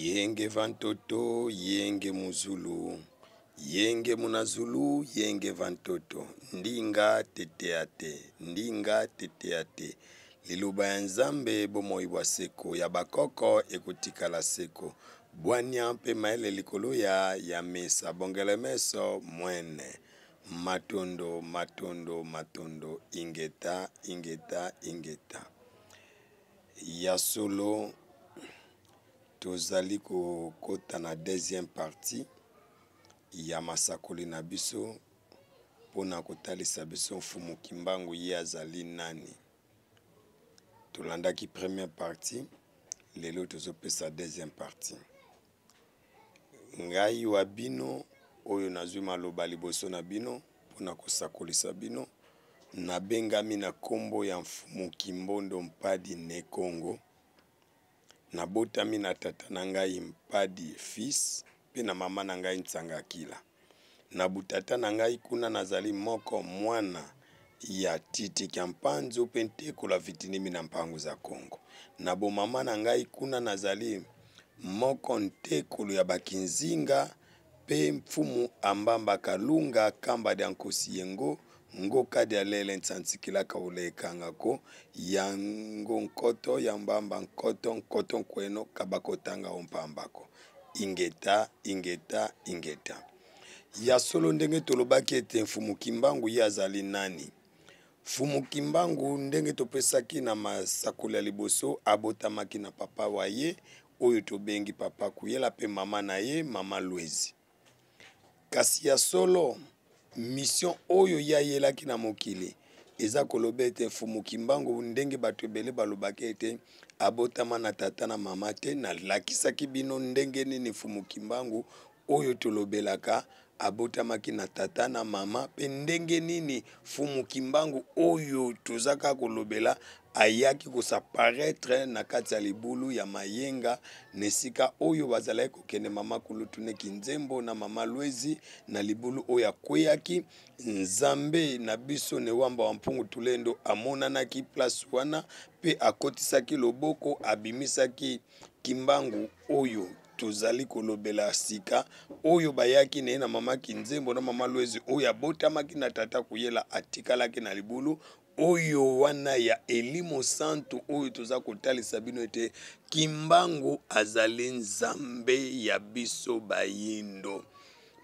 Yenge vantoto, yenge muzulu, yenge munazulu, yenge vantoto, ndinga teteate, ndinga teteate. Liloba ya Nzambe, bomoi bwa seko ya bakoko ekotikala seko. Bwania mpe mayele likolo ya ya mesa bongele meso mwene. Matondo, matondo, matondo, ingeta, ingeta, ingeta. Ya solo tozali kokota na deuxième partie ya masakoli na biso mpo na kotalisa biso Mfumu Kimbangu ye azali nani. Tolandaki première partie, lelo tozopesa deuxième partie. Ngai wa bino oyo nazwi maloba liboso na bino mpo na kosakolisa bino, nabengami na nkombo ya Mfumu Kimbondo Mpadi Ne Kongo. Nabotami na tata na ngai Mpadi Fils mpe na mama na ngai Nsangakila. Na butata na ngai kuna nazali moko mwana ya Titi Kya Mpanzu mpe Ntekola Vitinimi na Mpangu za Kongo. Na bomama na ngai kuna nazali moko Ntekolo ya Bakinzinga mpe Mfumu Ambamba Kalunga Kamba dia Nkosi Yengo Ngoka dia Lele Nsansikila Kaule Ekangako Yango Nkoto ya Mbamba Nkoto Nkoto Nkweno Kabakotanga Ompambako. Ingeta, ingeta, ingeta. Ya solo ndenge tolobaki ete Mfumu Kimbangu ye azali nani? Mfumu Kimbangu ndenge topesaki na masakoli ya liboso abotamaki na papa wa ye oyo tobengi papa Kuyela pe mama na ye mama Luezi. Kasi ya solo mission oyo ye ayelaki na mokili eza koloba ete Mfumu Kimbangu ndenge bato ebele balobaka ete abotama na tata na mama te. Nalakisaki bino ndenge nini Mfumu Kimbangu oyo tolobelaka abotamaki na tata na mama, pe ndenge nini Mfumu Kimbangu oyo toza kaka kolobela ayaki kosapparaitre na kati ya libulu ya Mayenga, na esika oyo bazalaki kokende mama kulutu ne Kinzembo na mama Lwezi, na libulu oyo akweyaki. Nzambe na biso Newamba wa Mpungu Tulendo amonanaki place wana pe akotisaki loboko, abimisaki Kimbangu oyo tozali kolobela sika, oyo bayaki na ye na mama Kinzembo na mama Lwezi, oyo abotamaki na tata Kuyela, atikalaki na libulu oyo wana ya Elimo Santu, oyo toza kotalisa bino ete Kimbangu azali Nzambe ya biso bayindo,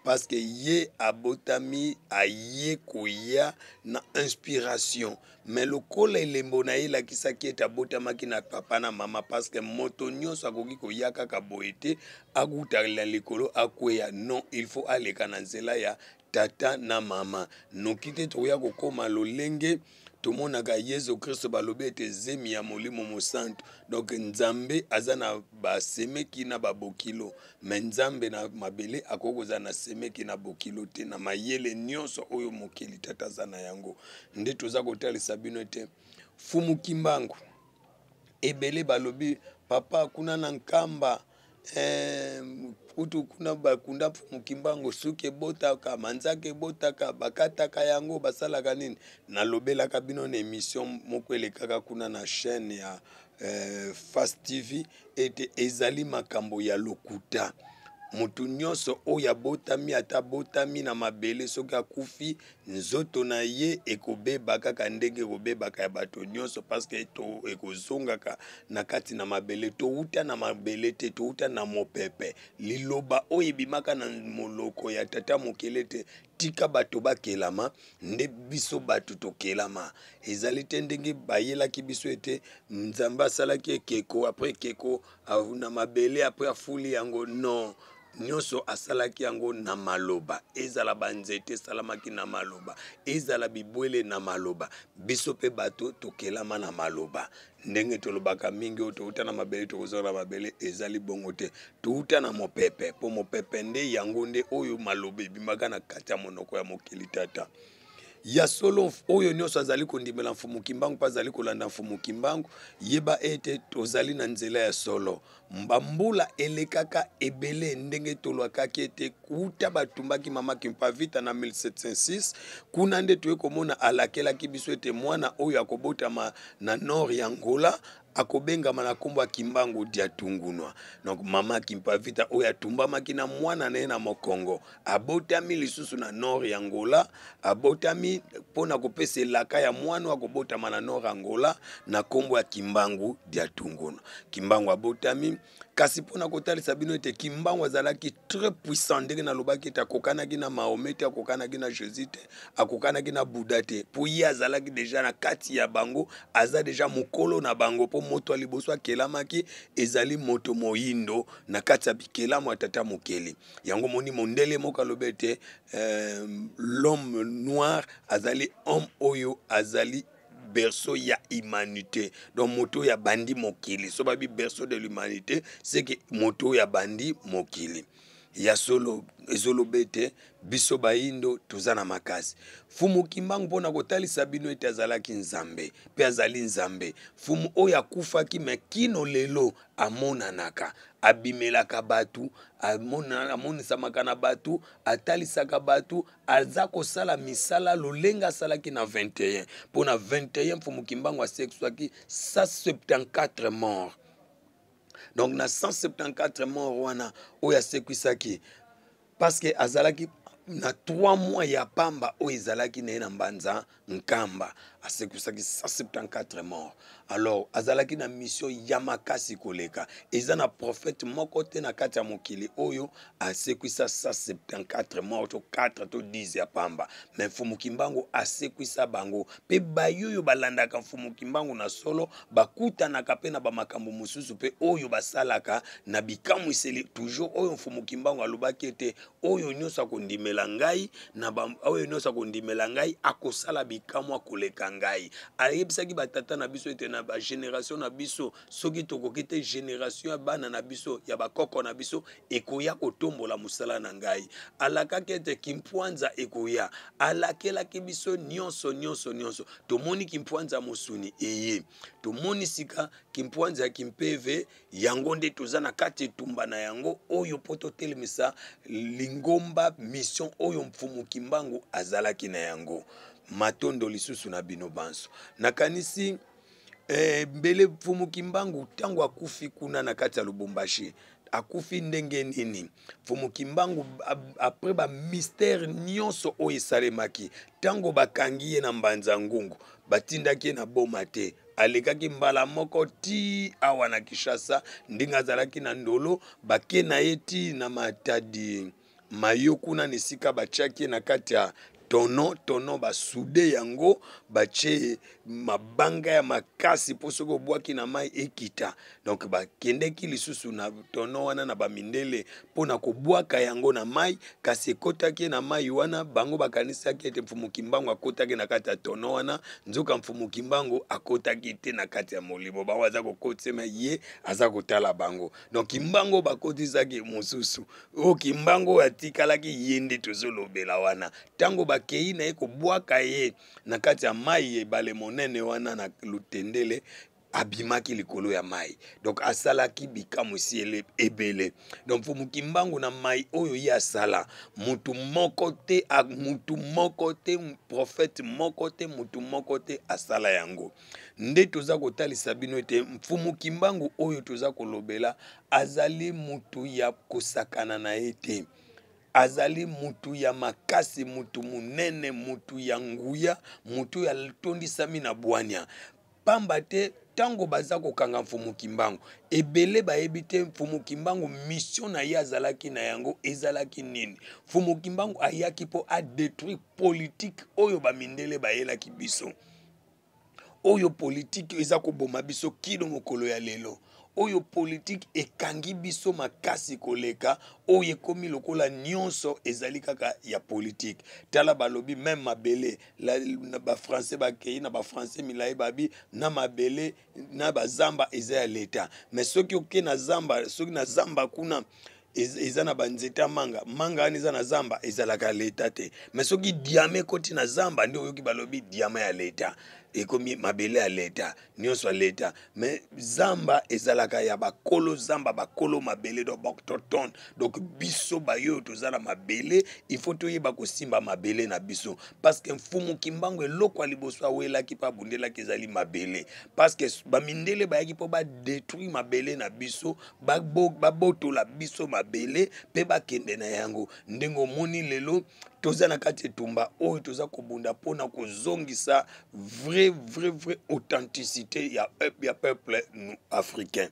parce que ye abotami aye koya na inspiration, mais lokola elembo na ye elakisaki ete abotamaki na papa na mama, parce que moto nyonso akoki koya kaka boye te akuta na likolo akweya, non, il faut aleka na nzela ya tata na mama, noki te tokoya kokoma lolenge tomonaka Yesu Kristo balobi ete zemi ya Molimo Mosantu. Donc Nzambe aza na basemeki na babokilo, me Nzambe na mabele akoki kozala na semeki na bokilo te, na mayele nyonso oyo mokili tata aza na yango. Nde toza kotalisa bino ete Fumu Kimbangu ebele balobi papa kuna na Nkamba, kutu kuna bakunda Mfumu Kimbangu, suki ebotaka, manzaka ebotaka, bakataka yango, basalaka nini. Nalobelaka bino na emission moko elekaka kuna na chaîne ya Fast TV ete ezali makambo ya lokuta. Moto nyonso oyo abotami, ata abotami na mabele, soki akufi, nzoto na ye ekobeba kaka ndenge ekobebaka ya bato nyonso, parce que ekozongaka na kati na mabele. Towuta na mabele te, towuta na mopepe. Liloba oyo ebimaka na moloko ya tata mokele te, tika bato bakelama, nde biso bato tokelama. Ezali te ndenge bayelaki biso ete Nzambe asalaki ekeko, après ekeko na mabele, après afuli yango. Non, nyonso asalaki yango na maloba. Ezala banzete esalamaki na maloba, ezala bibwele na maloba. Biso mpe bato tokelama na maloba. Ndenge tolobaka mingi oyo touta na mabele tokozonga na mabele, ezali bongo te. Touta na mopepe, mpo mopepe nde yango nde oyo maloba ebimaka na kati ya monoko ya mokili tata. Ya solo, oyo nyonso azali kondimela Mfumu Kimbangu mpe azali kolanda Mfumu Kimbangu, yeba ete tozali na nzela ya solo. Bambula elekaka ebele ndenge tolwakaki ete kuta batumbaki mama Kimpavita na 1706, kuna nde toye komona alakelaki biso ete mwana oyo akobotama na nord ya Angola Akobengama na nkombo ya Kimbangu Diatungunwa. Donc mama Kimpavita oyo atumbamaki na mwana na ye na mokongo, abotami lisusu na nord ya Angola, abotami mpo na kopesa elaka ya mwana oyo akobotama na nord Angola na nkombo ya Kimbangu Diatungunwa. Kimbangu abotami kasi mpo na kotalisa bino ete Kimbangu azalaki très puissant, ndenge nalobaki ete akokanaki na Mahomet te, akokanaki na Jésus te, akokanaki na Bouddha te, mpo ye azalaki deja na kati ya bango, aza deja mokolo na bango, mpo moto ya liboso akelamaki ezali moto moyindo na kati ya bikelamu ya tata mokeli. Yango moni mondele moko alobi ete l'homme noir azali homme oyo azali berceau ya humanité. Donc moto oyo abandi mokili, so babi berceau de l'humanité, c'est que moto oyo abandi mokili ya solo. Ezoloba ete biso bayindo toza na makasi. Fumu Kimbangu, mpona kotalisa bino ete azalaki Nzambe mpe azali Nzambe, fumu oyo akufaki me kino lelo amonanaka, abimelaka bato, amonisamaka na bato, atalisaka bato, aza kosala misala lolenge asalaki na 21. Mpo na 21, Mfumu Kimbangu asekiswaki 174 morts. Donc na 174 morts wana oyo asekwisaki, parce que azalaki na 3 mois ya pamba oyo ezalaki na ye na Mbanza Nkamba, asekwisaki 174 morts. Alors azalaki na mission ya makasi koleka. Eza na prophète moko te na kati ya mokili oyo asekwisa 174 morts to 4 to 10 ya pamba, mais Mfumu Kimbangu asekwisa bango. Mpe bayoyo balandaka Mfumu Kimbangu na solo bakutanaka mpe na bamakambo mosusu mpe oyo basalaka na bikamwiseli toujours, oyo Mfumu Kimbangu alobaki ete oyo nyonso akondimela ngai na ba, oyo nyonso akondimela ngai akosala bikamwa koleka ngai. Ayebisaki batata na biso ete na bageneration na biso, soki tokoki te, generation ya bana na biso, ya bakoko na biso ekoya kotombola mosala na ngai. Alakaki ete kimpwanza ekoya, alakelaki biso nyonso nyonso nyonso. Tomoni kimpwanza mosuni eye, tomoni sika kimpwanza ya kimpeve. Yango nde toza na kati etumba na yango oyo mpo totelemisa lingomba, mission oyo Mfumu Kimbangu azalaki na yango. Matondo lisusu na bino banso. Nakanisi mbele Mfumu Kimbangu ntango akufi kuna na kati ya Lubumbashi, akufi ndenge nini? Mfumu Kimbangu, après bamystère nyonso oyo esalemaki, ntango bakangi ye na Mbanza Ngungu, batindaki ye na Boma te, alekaki mbala moko ti awa na Kinshasa. Ndenge azalaki na Ndolo, bake na ye ti na Matadi Mayo, kuna na esika batiaki ye na kati ya tono tono, basude yango, batie mabanga ya makasi mpo soki obwaki na mai ekita. Donc bakendeki lisusu na tono wana na bamindele mpo na kobwaka yango na mai, kasi ekotaki na mai wana. Bango bakanisaki ete Mfumu Kimbangu akotaki na kati ya tono wana, nzoka Mfumu Kimbangu akotaki te na kati ya molimo. Bango aza kokotisema, ye aza kotala bango. Donc Kimbangu bakotisaki mosusu, oyo Kimbangu oyo atikalaki ye nde tozolobela wana. Ntango bakei na ye kobwaka ye na kati ya mai ya ebale monene wana na Lutendele, abimaki likolo ya mai. Donc asalaki bikamwisi ebele. Donc Mfumu Kimbangu na mai oyo ye asala, mutu moko te, mutu moko te, prophète moko te, mutu moko te asala yango. Nde toza kotalisa bino ete Mfumu Kimbangu oyo toza kolobela azali mutu ya kosakana na ye te. Azali mutu ya makasi, mutu monene, mutu ya nguya, mutu oyo atondisami na bwanya. Pamba te ntango baza kokanga Mfumu Kimbangu, ebele bayebi te Mfumu Kimbangu mission na ye azalaki na yango ezalaki nini. Mfumu Kimbangu ayaki mpo adétruire politique oyo bamindele bayelaki biso, oyo politike eza koboma biso kino mokolo ya lelo, oyo politike ekangi biso makasi koleka, oyo ekomi lokola nyonso ezali kaka ya politike. Tala, balobi même mabele, bafrançais bakei na bafrançais milai, babi na mabele na bazamba eza ya leta. Mais soki oke na zamba, soki na zamba kuna eza na banzete ya manga, manga wana eza na zamba, ezalaka leta te. Mais soki diamant ekoti na zamba, nde oyoki balobi diamant ya leta. Ekomi mabele ya leta, nyonso ya leta. Mais zamba ezalaka ya bakolo zamba, bakolo mabele, donc baautochtone. Donc biso bayo toza na mabele, il faut toyeba kosimba mabele na biso, parce que Mfumu Kimbangu, eloko ya liboso awelaki mpe abundelaki ezali mabele, parce que bamindele bayaki mpo badétruire mabele na biso, babotola biso mabele mpe bakende na yango. Ndenge omoni lelo toza na kati etumba oyo, toza kobunda mpona kozongisa vrai, vrai, vrai authenticité ya peuple africain.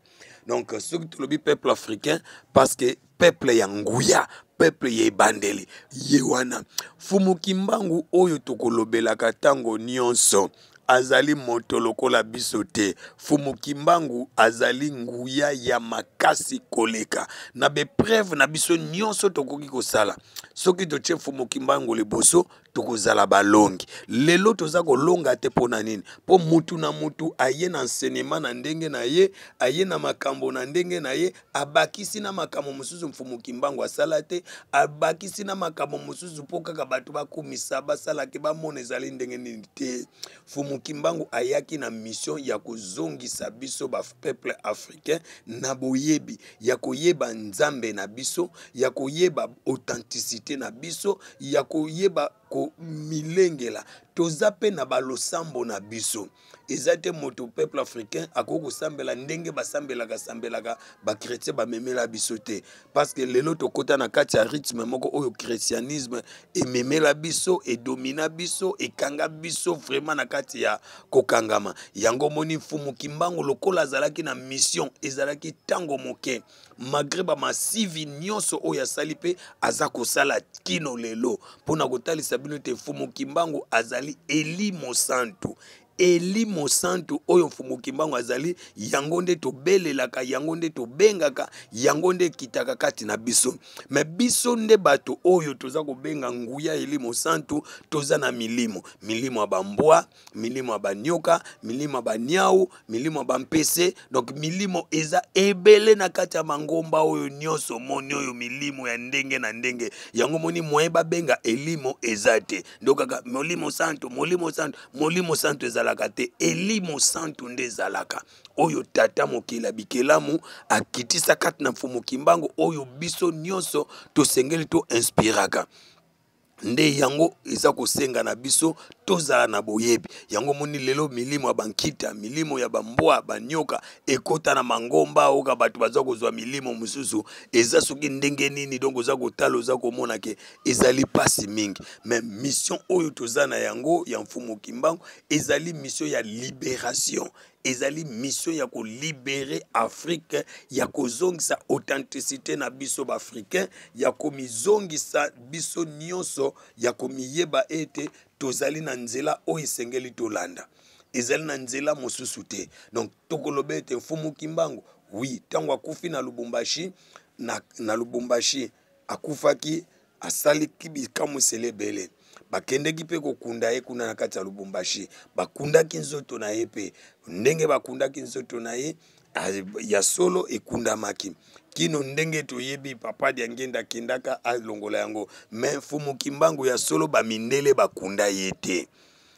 Donc soki tolobi peuple africain, parce que peuple ya nguya, peuple ya ebandeli, ye wana Fumu Kimbangu oyo tokolobelaka ntango nyonso. Azali moto lokola biso te. Fumu Kimbangu azali nguya ya makasi koleka na baépreuve na biso nyonso tokoki kosala. Soki totie Fumu Kimbangu liboso, tokozala balongi. Lelo toza kolonga te, mpo na nini? Mpo mutu na mutu aye na enseignement na ndenge na ye, aye na makambo na ndenge na ye, abakisi na makambo mosusu Mfumu Kimbangu asala te, abakisi na makambo mosusu mpo kaka bato bakumisa, basalaki, bamona ezali ndenge nini te. Mfumu Kimbangu ayaki na mission ya kozongisa biso bapeuple africain na boyebi ya koyeba Nzambe na biso, ya koyeba authenticité na biso, ya koyeba komilengela. Toza mpe na balosambo na biso. Eza te moto peuple africain akoki kosambela ndenge basambelaka sambelaka bachrétien bamemela biso te, parce que lelo tokɔta na kati ya rythme moko oyo christianisme ememela biso, edomina biso, ekanga biso vraiment na kati ya kokangama. Yango omoni Mfumu Kimbangu, lokola azalaki na mission, ezalaki ntango moke, malgré bamasivi nyonso oyo asali mpe aza kosala kino lelo, mpona kotalisa bino ete Mfumu Kimbangu azali Elimo Santu. Elimo Santu oyo Mfumu Kimbangu azali, yango nde tobelelaka, yango nde tobengaka, yango nde ekitaka kati na biso. Mais biso nde bato oyo toza kobenga nguya Elimo Santu, toza na milimo, milimo ya bambwa, milimo ya banyoka, milimo ya baniau, milimo ya bampese. Donc milimo eza ebele na kati ya mangomba oyo nyonso. Moni oyo milimo ya ndenge na ndenge, yango moni moyen babenga elimo eza te. Ndo kaka Molimo Santu, Molimo Santu, Molimo Santu ezalaka te. Elimo Santu nde ezalaka oyo Tata Mokili ya bikelamu akitisa kati na Mfumu Kimbangu, oyo biso nyonso tosengeli toinspiraka. Nde yango eza kosenga na biso tozala na boyebi. Yango moni lelo milimo ya bankita, milimo ya bambwa, banyoka ekota na mangomba, oka bato baza kozwa milimo mosusu eza soki ndenge nini. Donc oza kotala, oza komona ke ezali mpasi mingi. Mais mission oyo toza na yango ya Mfumu Kimbangu ezali mission ya libération, ezali mission ya kolibérer Afrique, ya kozongisa authenticité na biso baafricain, ya komizongisa biso nyonso, ya komiyeba ete tozali na nzela oyo esengeli tolanda, ezali na nzela mosusu te. Donc tokoloba ete Mfumu Kimbangu, oui, ntango akufi na Lubumbashi, na Lubumbashi akufaki, asaliki bikamwiseli ebele. Bakendeki mpe kokunda ye kuna na kati ya Lubumbashi. Bakundaki nzoto na ye, mpe ndenge bakundaki nzoto na ye ya solo, ekundamaki kino ndenge toyebi Papa Diangenda akendaka alongola yango. Mais Mfumu Kimbangu ya solo, bamindele bakunda ye te.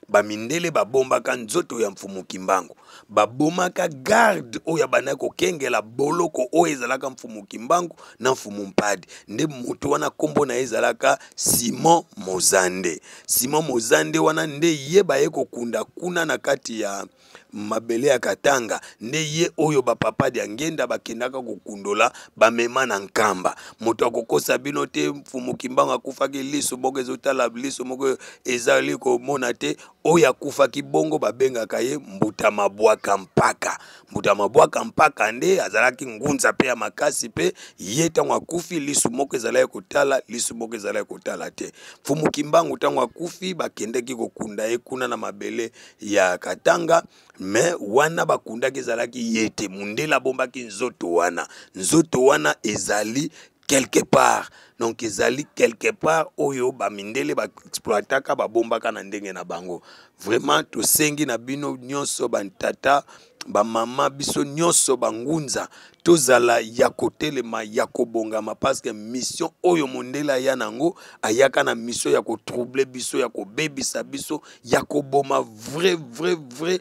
Bamindele babombaka nzoto ya Mfumu Kimbangu. Babomaka garde oyo abandaki kokengela boloko oyo ezalaka Mfumu Kimbangu na Mfumu Mpadi. Nde moto wana, nkombo na ye ezalaka Simon Mozande. Simon Mozande wana nde ye baye kokunda kuna na kati ya mabele ya Katanga. Nde ye oyo bapapa Diangenda bakendaka kokundola, bamema na Nkamba. Moto akokosa bino te. Mfumu Kimbangu akufaki liso moko ezotala, liso moko ezali komona te. Oyo akufaki bongo babengaka ye Mbuta Mabwaka Mpaka. Mbuta Mabwaka Mpaka nde azalaki ngunza mpe ya makasi. Mpe ye ntango akufi, lisu moko ezalaki kotala, lisu moko ezalaki kotala te. Mfumu Kimbangu, ntango akufi, bakendaki kokunda ye kuna na mabele ya Katanga. Mais wana bakundaki ezalaki ye te. Mundele abombaki nzoto wana. Nzoto wana ezali quelque part, donc ezali quelque part oyo bamindele baexploitaka, babombaka na ndenge na bango. Vraiment tosengi na bino nyonso, bantata, bamama, biso nyonso bangunza. Tozala ya kotelema, ya kobongama, parce que mission oyo mondele aya nango, ayaka na mission ya kotrouble biso, ya kobebisa biso, ya koboma vrai vrai vrai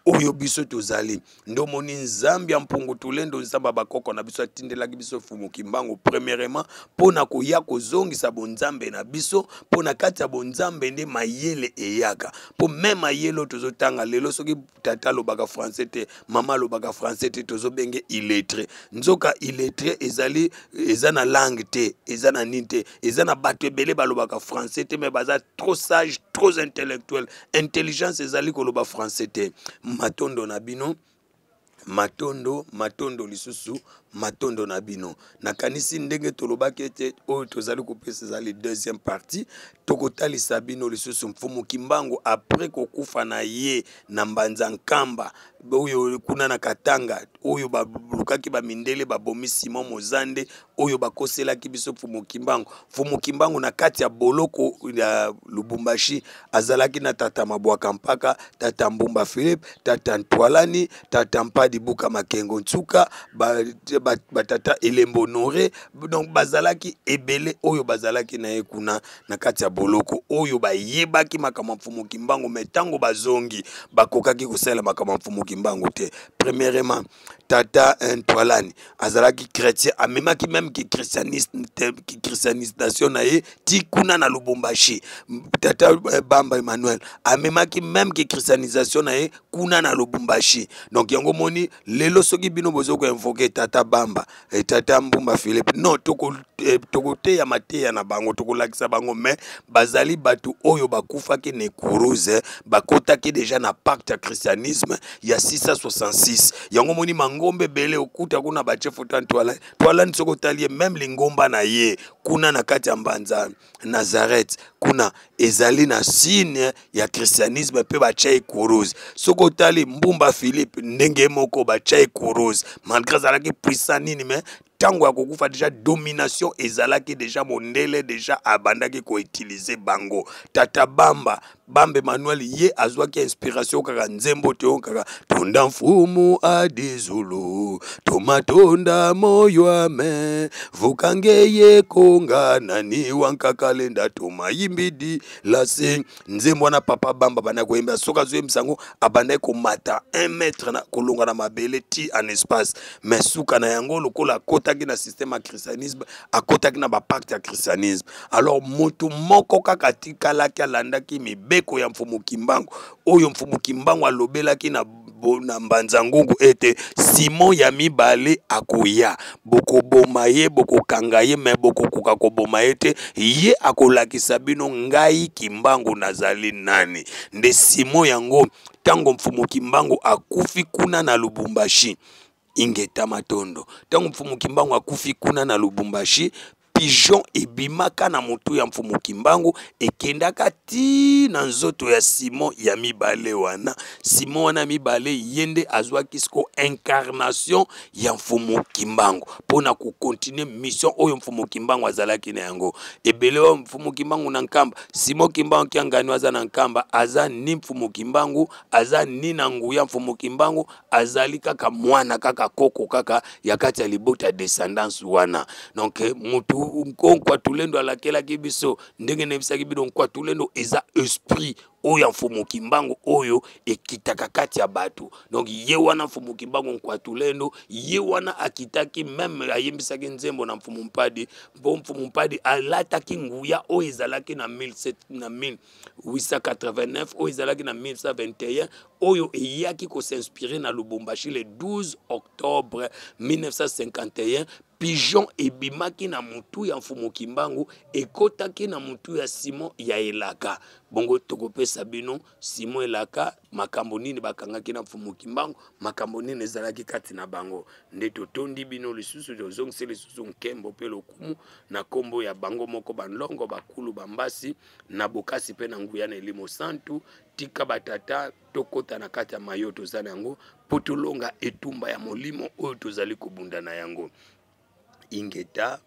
oyo biso tozali. Nde omoni Nzambe ya Mpungu Tulendo, Nzambe ya bakoko na biso, atindelaki biso Fumu Kimbangu premièrement mpo na koya kozongisa bonzambe na biso, mpo na kati ya bonzambe nde mayele eyaka. Mpo meme mayele oyo tozotanga lelo, soki tata alobaka français te, mama alobaka français te, tozobenge illettré. Nzoka illettré ezali, eza na langue te, eza na nini te, eza na bato ebele balobaka français te, mais baza trop sage, trop intellectuel. Intelligence ezali koloba français te. Matondo na bino, matondo, matondo lisusu, matondo na bino. Nakanisi ndenge tolobaki ete oyo tozali kopesa ezali deuxième partie. Tokotalisa bino lisusu Mfumu Kimbangu après kokufa na ye na Mbanza Nkamba oyo kuna na Katanga, oyo balukaki ba mindele babomi Simon Mozande, oyo bakoselaki biso Mfumu Kimbangu. Mfumu Kimbangu na kati ya boloko ya Lubumbashi azalaki na tata Mabwaka Mpaka, tata Mbumba Philippe, tata Ntwalani, tata Mpadi Buka Makengo Nsuka, batata Elembo Honore. Donc bazalaki ebele oyo bazalaki na ye kuna na kati ya boloko, oyo bayebaki makambo ya Mfumu Kimbangu, mais ntango bazongi bakokaki kosalela makambo ya Mfumu Kimbangu te. Premièrement, tata Ntwalani azalaki chrétien, amemaki même ki christianisation na ye ti kuna na Lubumbashi. Tata Bamba Emmanuel amemaki même ki christianisation na ye kuna na Lubumbashi. Donc yango moni lelo soki bino bozo ko invoquer tata Bamba et tata Mbumba Philippe, non, tokoteya mateya na bango, tokolakisa bango, mais bazali bato oyo bakufaki na Ekuruze, bakotaki déjà na pacte ya christianisme ya 666. Yango moni mangombe ebele okuta kuna batie foto ya Ntwalani. Ntwalani soki otali ye, même lingomba na ye kuna na kati ya Mbanza Nazareth kuna ezali na signe ya christianisme mpe batia ye kuruze. Soki otali Mbumba Philippe ndenge moko batia ye kuruze, malgré azalaki puissant nini, mais ntango ya kokufa deja domination ezalaki deja, mondele deja abandaki koutilize bango. Tata Bamba, Bamba Emmanuel, ye azwaki inspiration kaka nzembo te oyo kaka tonda mfumu adizulu tomatonda moyo ame vukange ye konga nani wankakalenda tomayimbidi lase. Nzembo wana papa Bamba abandaki koyemba, soki azoyembisa yango abandaki komata 1 mètre na kolonga na mabele ti en espace, mais suka na yango lokola akotaki na système ya christianisme, akotaki na bapacte ya christianisme. Alors moto moko kaka atikalaki alandaki mibeko ya Mfumu Kimbangu, oyo Mfumu Kimbangu alobelaki na Mbanza Ngungu ete Simon ya mibale akoya, bokoboma ye, bokokanga ye, me bokokoka koboma ye te, ye akolakisa bino ngai Kimbangu nazali nani. Nde Simon yango ntango Mfumu Kimbangu akufi kuna na Lubumbashi, ingeta matondo, ntango Mfumu Kimbangu akufi kuna na Lubumbashi, pigeon ebimaka na motu ya Mfumu Kimbangu, ekendaka ti na nzoto ya Simon ya mibale wana. Simon wana mibale ye nde azwaki siko incarnation ya Mfumu Kimbangu mpo na kokontinue mission oyo Mfumu Kimbangu azalaki na yango. Ebele oyo Mfumu Kimbangu na Nkamba, Simon Kimbangu Kiangani aza na Nkamba, aza ni Mfumu Kimbangu, aza ni na nguya Mfumu Kimbangu, azali kaka mwana, kaka koko, kaka ya kati ya libota ya descendance wana. Donc mutu Nkwa Tulendo alakelaki biso ndenge nayebisaki bino, Nkwa Tulendo eza esprit oyo ya Mfumu Kimbangu oyo ekitaka kati ya bato. Donc ye wana Mfumu Kimbangu Nkwa Tulendo, ye wana akitaki, meme ayembisaki nzembo na Mfumu Mpadi, mpo Mfumu Mpadi alataki nguya oyo ezalaki na 1889, oyo ezalaki na 1921, oyo eyaki kosinspire na Lubumbashi le 12 octobre 1951. Pigeon ebimaki na mutu ya Mfumu Kimbangu, ekotaki na mutu ya Simon ya Elaka. Bongo tokopesa bino Simon Elaka, makambo nini bakangaki na Mfumu Kimbangu, makambo nini ezalaki kati na bango. Nde totondi bino lisusu, tozongisi lisusu nkembo mpe lokumu na kombo ya bango moko banlongo bakulu bambasi na bokasi mpe na nguya na Elimo Santu. Tika batata tokota na kati ya mayo toza na yango mpo tolonga etumba ya molimo oyo tozali kobunda na yango. Ingeta,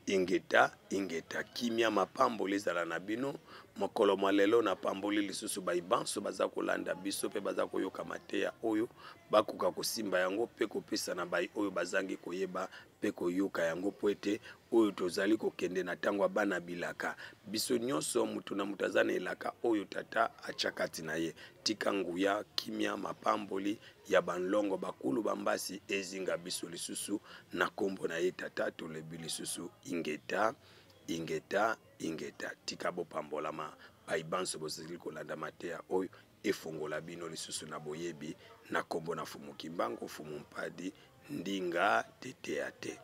ingeta. Ingeta, kimia, mapamboli ezala na bino. Mokolo mwa lelo napamboli lisusu bai banso baza kolanda biso mpe baza koyoka mateya oyo, bakoka kosimba yango mpe kopesa na bai oyo bazangi koyeba mpe koyoka yango, mpo ete oyo tozali kokende na ntango ya bana bilaka. Biso nyonso, moto na moto aza na elaka oyo Tata atya kati na ye. Tika nguya, kimia, mapamboli ya banlongo bakulu bambasi ezinga biso lisusu na kombo na ye Tata. Tolebi lisusu ingeta, ingeta, ingeta. Tika bopambolama bai banso bozali kolanda mateya oyo, efongola bino lisusu na boyebi na kombo na Fumu Kimbangu, Fumu Mpadi, Ndinga Tetea Te.